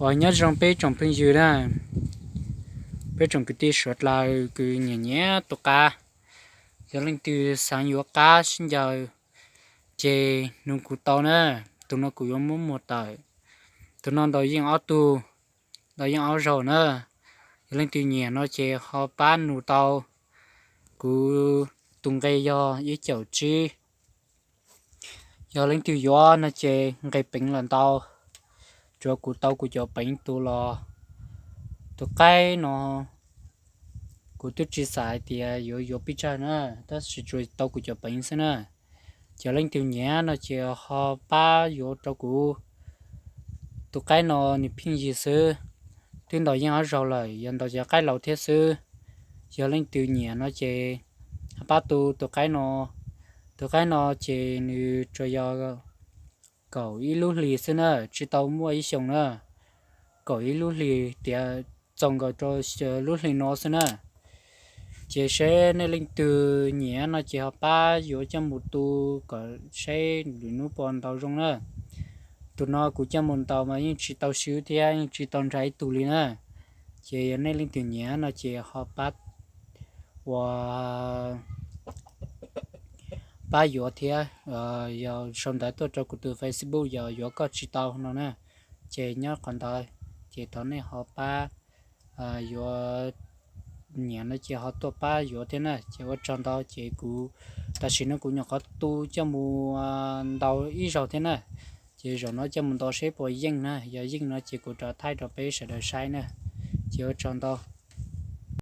Ua nyob zoo peb tsoom phooj ywg na, peb tsoom kwv tij suav dlawg kws nyiam nyiam tus qab, yog leej twg xaav yuav qab sib ncaws ces nug kuv tau na. Tus no kuv yuav muab muag tawm. Tus no ntaus yeej ob tug, ntaus yeej ob zaug na. Yog leej twg nyiam no ces ho pab nug tau. Kuv tus nqe yog ib caum tsib. Yog leej twg yuav no ces nqe peev los ntau, tsuav kuv tau kuv cov peev tus los. Tus qaib no kuv twb tsis xav hais tias yuav yuav pes tsawg na, tab sis tsuas tau kuv cov peev xwb na. Ces leej twg nyiam no ces ho pab yuav rau kuv. Tus qaib no nws pheej yig xwb, twb ntaus yeej ob zaug lawm, yog ntaus cov qaib laus thiab xwb. Yog leej twg nyiam no ces ho pab tu tus qaib no. Tus qaib no ces nws tsuas yog kaum ib lub hlis xwb na, tsis tau muaj ib xyoos na. Kaum ib lub hlis tias txaus nkaus rau lub hli no xwb na. Ces seb nej leej twg nyiam no ces ho pab yuav coj mus tu kom seb lwm hnub puas ntaus zoo na. Tus no kuv coj mus ntaus mas yeej tsis tau swb thiab yeej tsis tau nrhav ib tug li na. Ces yog nej leej twg nyiam no ces ho pab ua pab yuav thiab, yog sau ntawv tuaj rau kuv tus Facebook yog yuav koj tsis tau no na, ces nyob qhov ntawd, ces thov nej ho pab yuav, nyiam no ces ho tuaj pab yuav thiab na. Ces ua tsaug ntau, ces kuv tam sim no kuv nyuam qhuav tu coj mus ntau ib zaug thiab na. Ces zaum no coj mus ntau seb puas yeej na, yog yeej no ces kuv rov thaij rau peb sawv daws saib na. Ces ua tsaug ntau.